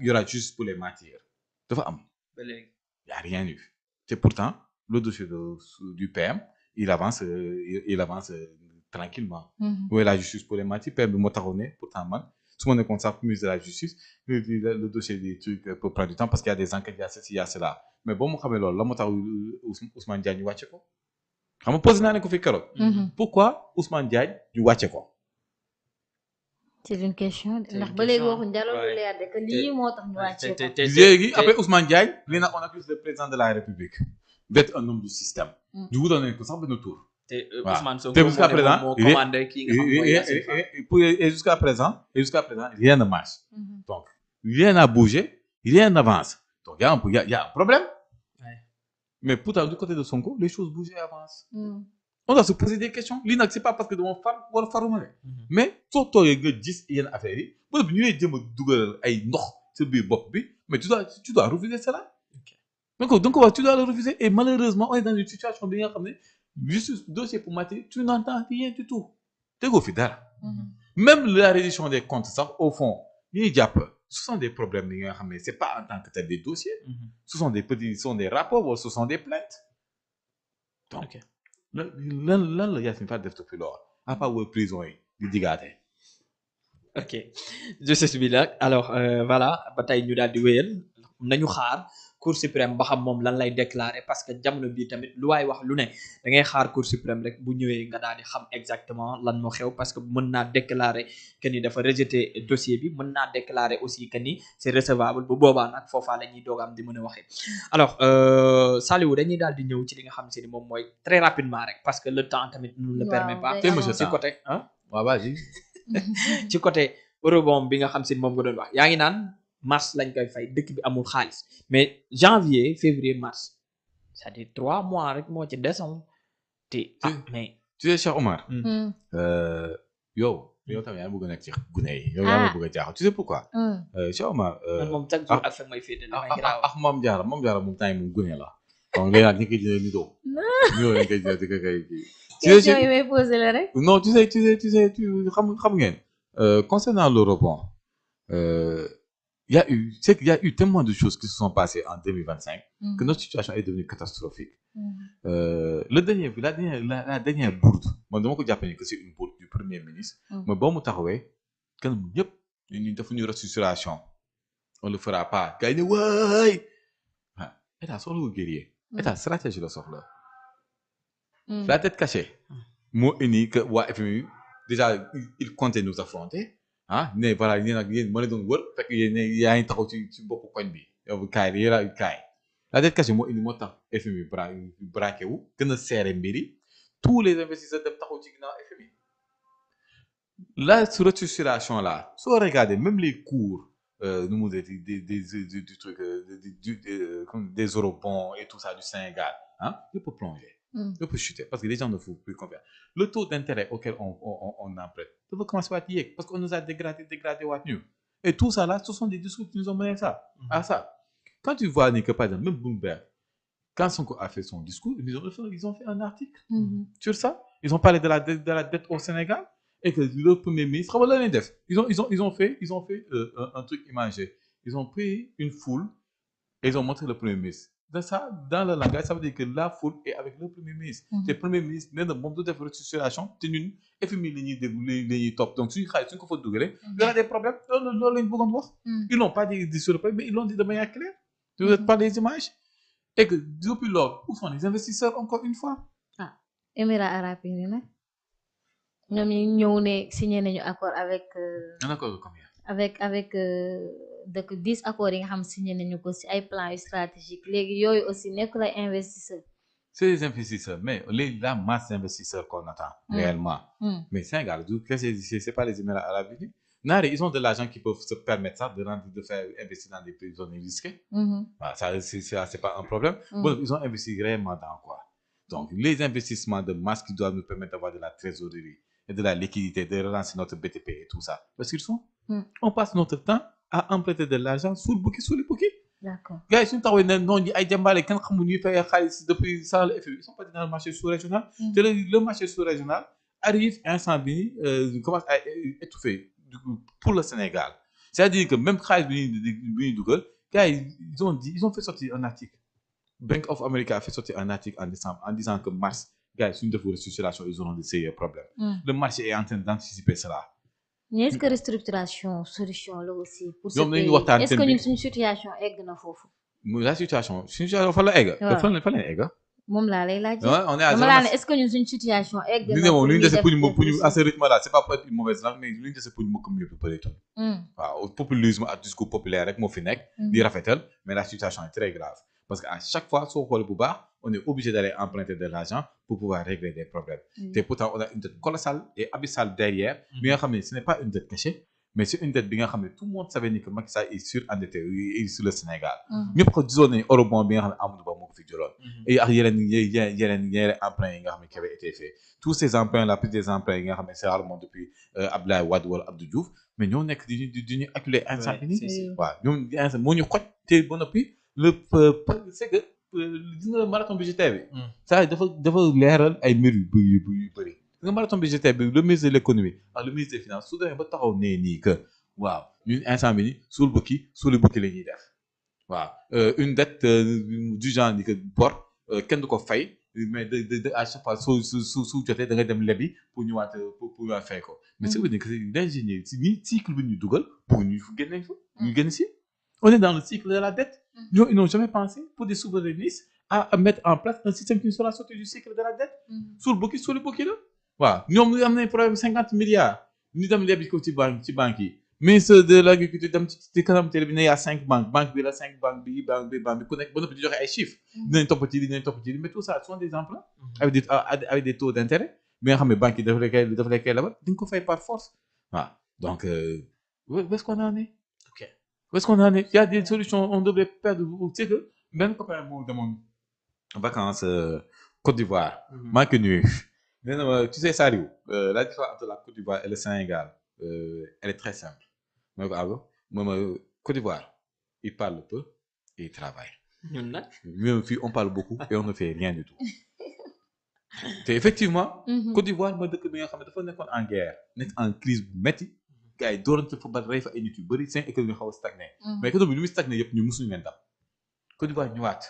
y aura juste pour les matières dafa am ba léegi. y a rien eu et pourtant le dossier du PM il avance tranquillement où est la justice pour les matières PM bi moo taxaw ne pourtant man su ma nekkoon sax ministre de la justice le dossier des trucs peut prendre du temps parce qu'il y a des enquêtes il y a ceci il y a cela mais boo mu xamee loolu la moo tax Ousmane Diagne ñu wàcce ko xam nga posé naa ne ko fi keroog pourquoi Ousmane Diagne ñu wàcce ko c'est une question ndax ba léegi waxuñ dara lu leer de que lii moo tax ñu wàcce ko léegi après Ousmane Diagne lii nag on accuse le président de la République d'être un homme du système du wutoon nañ ko sax benn tour te Ousmane Sonko te jusqu'à présent moo commandé kii nga xam mooy Yassine Fall. et jusqu'à présent rien ne marche donc rien n'a bougé rien n'avance donc il y a un problème mais pourtant du côté de Sonko les choses bougent et avancent on doit se poser des questions lii nag c'est pas parce que dama far war a faruma ne mais soo toogee nga gis yenn affaires yi ba ñu lay jéem a dugalal ay ndox sa biir bopp bi mais tu dois refuser cela donc tu dois le refuser et malheureusement on est dans une situation bi nga xam ne juste dossier pour matière tu n'entends rien du tout tegoo fi dara même la reddition des comptes sax au fond ñuy jàpp ce sont des problèmes yi nga xam ne c'est pas en tant que tel des dossiers ce sont des rapports ou ce sont des plaintes donc lan la Yassine Fall def depuis lors à part wër prison yi di digaate ok justice bi nag alors voilà ba tey ñu daal di wéyal nañu xaar cour suprême ba xam moom lan lay déclarer parce que jamono bii tamit lu waay wax lu ne da ngay xaar cour suprême rek bu ñëwee nga daal di xam exactement lan moo xew parce que mën naa déclarer que ni dafa rejeter dossier bi mën naa déclarer aussi que ni c'est recevable bu boobaa nag foofaa la ñuy doog am di mën a waxee alors Saliou dañuy daal di ñëw ci li nga xam si ni moom mooy très rapidement rek parce que le temps tamit nous le permet pas ci côté waaw vas-y ci côté eurobond bi nga xam si ni moom nga doon wax yaa ngi naan mars lañ koy fay dëkk bi amul xaalis mais janvier février mars c'est-à-dire 3 mois rek moo ci décembre te mais tu sais Cheikh Omar yow tamit yaa ngi bëgg a nekk ci gune yi yow yaa ngi bëgg a jaaxal tu sais pourquoi Cheikh Omar moom chaque jour ak fa may féete Mame Diarra moom temps yi moom gune la donc léegi nag ñu koy jëlee nidoo lañ koy jëlee di ko koy question yi may posé la rek non tu sais xam ngeen concernant l'eurobond il y a eu tellement de choses qui se sont passées en 2025 que notre situation est devenue catastrophique la dernière bourde man dama ko jàpp ni que c'est une bourde du premier ministre mais boo mu taxawee kan ñëpp ñu defuñu restructuration on le fera pas gars yi ne waay état soxla wu guerrier état stratégie la soxla la tête cachée moo indi que waa FMI déjà il comptait nous affronter ne voilà yéen ak yéen ma ne doon wër fekk yéen yaa ngi taxaw ci boppu koñ bi yow kaay la dette cachée moo indi moo tax FMI braqué wu gën a serré mbir yi tous les investisseurs dem taxaw ci ginnaaw FMI la restructuration là soo regardez même les cours nu mu du truc des eurobonds et tout ça du Sénégal yëpp plongé yëpp chuter parce que les gens ne font plus confiance le taux d'intérêt auquel on emprunte dafa commencer waat yéeg parce qu'on nous a dégradé waat ñu et tout ça là ce sont des discours qui nous ont mené à ça quand tu vois ni que par exemple même Bloomberg quand Sonko a fait son discours ils ont fait un article sur ça ils ont parlé de la dette au Sénégal et que le premier ministre xam nga la leen def ils ont fait un truc imagé ils ont pris une foule et ils ont montré le premier ministre de ça dans le langage ça veut dire que la foule est avec le premier ministre le premier ministre nee na moom du def restructuration te ñun FMI la ñuy déglu la ñuy topp donc suñu xaalis suñu ko fa dugalee il y aura des problèmes loolu lañ bëggoon wax ils n'ont pas dit sur le papier mais ils l'ont dit de manière claire par les images et que depuis lors où sont les investisseurs encore une fois Émirats arabes unis nag ñoom ñu ñëw ne signé nañu accord avec un accord de combien avec dëkk 10 accords yi nga xam signé nañu ko ci ay plans stratégiques léegi yooyu aussi nekkul ay investisseurs c'est des investisseurs mais la masse d'investisseurs qu'on attend réellement mais Sénégal c'est pas les Émirats arabes unis naari ils ont de l'argent qui peuvent se permettre ça de faire investir dans des pays zones risquées ça c'est pas un problème bon ils ont investi réellement dans quoi donc les investissements de masse qui doivent nous permettre d'avoir de la trésorerie et de la liquidité de relancer notre BTP et tout ça parce qu'ils sont on passe notre temps à emprunter de l'argent sous les bouquets. D'accord. Gars yi suñu taxawee ne noonu yi ay jàmbaale kenn xamul ñuy fay xaalis depuis sans le FMI ils sont pas dans le marché sous-régional. te le marché sous-régional arrive instant bi commence à étouffer pour le Sénégal c'est-à-dire que même xaalis bi ñuy dugal gars yi ils ont fait sortir un article Bank of America a fait sortir un article en décembre en disant que mars gars yi suñu deful restructuration ils auront de sérieux problèmes. Le marché est en train d'anticiper cela. mais est-ce que restructuration solution là aussi. pour ce ñoom nañu pays waxtaan est-ce que ñun suñu situation egg na foofu. la situation fan la egg. waaw fan la egg. moom laa lay laaj. on est à dama laa ne est-ce que ñun suñu situation egg na. li ne moom li ñu dese pour ñu à ce rythme là c'est pas pour être une mauvaise langue mais li ñu dese pour ñu mëkk mieux bi bëreetul. waaw populisme ak discours populaire rek moo fi nekk. di rafetal mais la situation est très grave parce que à chaque fois soo xoolee bu baax on est obligé d'aller emprunter de l'argent pour pouvoir régler des problèmes. te pourtant on a une dette colossale et abyssale derrière. bi nga xam ne ce n'est pas une dette cachée. mais c'est une dette bi nga xam ne tout le monde savait ni que Macky Sall est surendetté sur le Sénégal. ñëpp ko gisoon nañu eurobond bi nga xam ne Amadou Ba moo ko fi jëloon. et ak yeneen emprunts yi nga xam ne qui avaient été faits tous ces emprunts la plupart des emprunts yi nga xam ne c'est rarement depuis Abdoulaye Wade wala Abdou Diouf mais ñoo nekk di ñu acculer instant bi nii. waaw ñoom instant moo ñu xoj te ba noppi c'est que gis nga marathon budgétaire bi. ça dafa leeral ay mbir yu bëri. nga marathon budgétaire bi le ministre de l'économie ak le ministre des finances su demee ba taxaw nee nii que waaw ñun instant bi ni suul bukki la ñuy def waaw une dette du genre ni que bor kenn du ko fay mais de à chaque fois su jotee da nga dem lebi pour ñëwaat fay ko mais c'est vrai que l'ingénieur si nii cycle bi ñu dugal pour ñu génne fa ñu génn si on est dans le cycle de la dette ñoo ils n'ont jamais pensé pour des souverainistes à mettre en place un système qui sera sorti du cycle de la dette suul bukki la waaw ñoom am nañ problème 50 milliards ñu dem lebi ko ci banque yi ministre de l'agriculture dem ci kanam télé bi ne y a 5 banque bi la 5 banque bi ku nekk ba noppi di joxe ay chiffres dinañ topp ci mais tout ça sont des emprunts avec des taux d'intérêt bi nga xam ne banque yi dafa lay koy lebal di nga ko fay par force waaw donc où est-ce qu'on en est ok où est-ce qu'on en est il y a des solutions on devrait perdre tu sais que benn copain moo demoon vacances Côte d'Ivoire maa ngi ko nuyu nee na ma tu sais Saliou la différence entre la Côte d'Ivoire et le Sénégal elle est très simple ma ne ko allo moom Côte d'Ivoire ils parlent peu et ils travaillent. ñun nag ñun fii on parle beaucoup et on ne fait rien du tout te effectivement. Côte d'Ivoire mooy dëkk bi nga xam ne dafa nekkoon en guerre nekk en crise bu métti gars yi doorante football rey fa ay nit yu bëri seen économie xaw a stagné. mais économie bi lu muy stagné yëpp ñu musuñu leen dam Côte d'Ivoire ñëwaat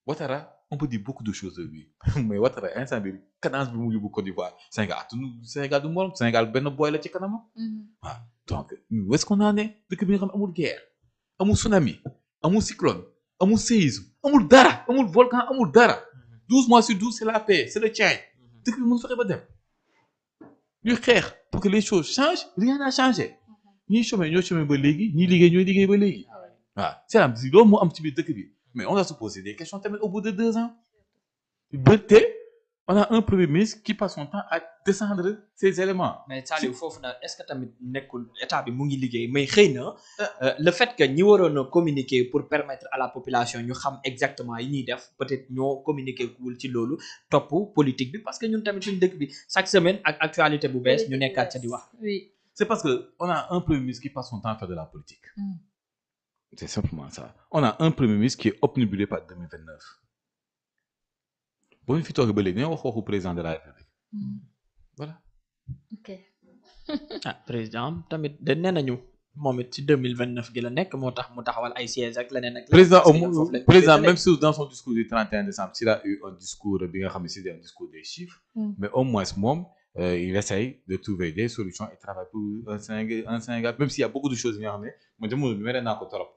Ouattara on peut dire beaucoup de choses de lui mais Ouattara instant bi cadence bi mu yóbbu Côte d'Ivoire Sénégal du morom Sénégal benn boy la ci kanamam. waaw donc où est-ce qu'on en est dëkk bi nga xam ne amul guerre amul tsunami amul cyclone amul séisme amul dara amul volcan amul dara 12 mois sur 12 c'est la paix c'est le tien dëkk bi mën fexe ba dem ñuy xeex pour que les choses changent rien n'a changé ñuy chômer ñoo chômer ba léegi ñuy liggéey ba léegi waaw c'est à dire loolu moo am ci biir dëkk bi. mais on doit se poser des questions tamit au bout de 2 ans on a un premier ministre qui passe son temps à descendre ces éléments. mais Saliou foofu na est-ce que tamit nekkul état bi mu ngi liggéey mais xëy na le fait que ñi waroon a communiquer pour permettre à la population ñu xam exactement yi ñuy def peut-être ñoo communiquer wul ci loolu topp politique bi parce que ñun tamit suñu dëkk bi chaque semaine ak actualité bu bees ñu nekkaat ca di wax. oui c'est parce que on a un premier ministre qui passe son temps à faire de la politique. C'est simplement ça. On a un premier ministre qui est obnubilé par 2029. Bon, il faut que vous ayez président de la République. Voilà. ok. président tamit de nee nañu moom it ci 2029 gi la nekk moo tax mu taxawal ay sièges ak leneen ak. président même si dans son discours du 31 décembre s'il a eu un discours bi nga xam ne c'est un discours des chiffres. mais au moins moom il essaye de trouver des solutions et travaille pour un Sénégal même s'il y a beaucoup de choses yoo xam ne man jamono bi mere naa ko trop.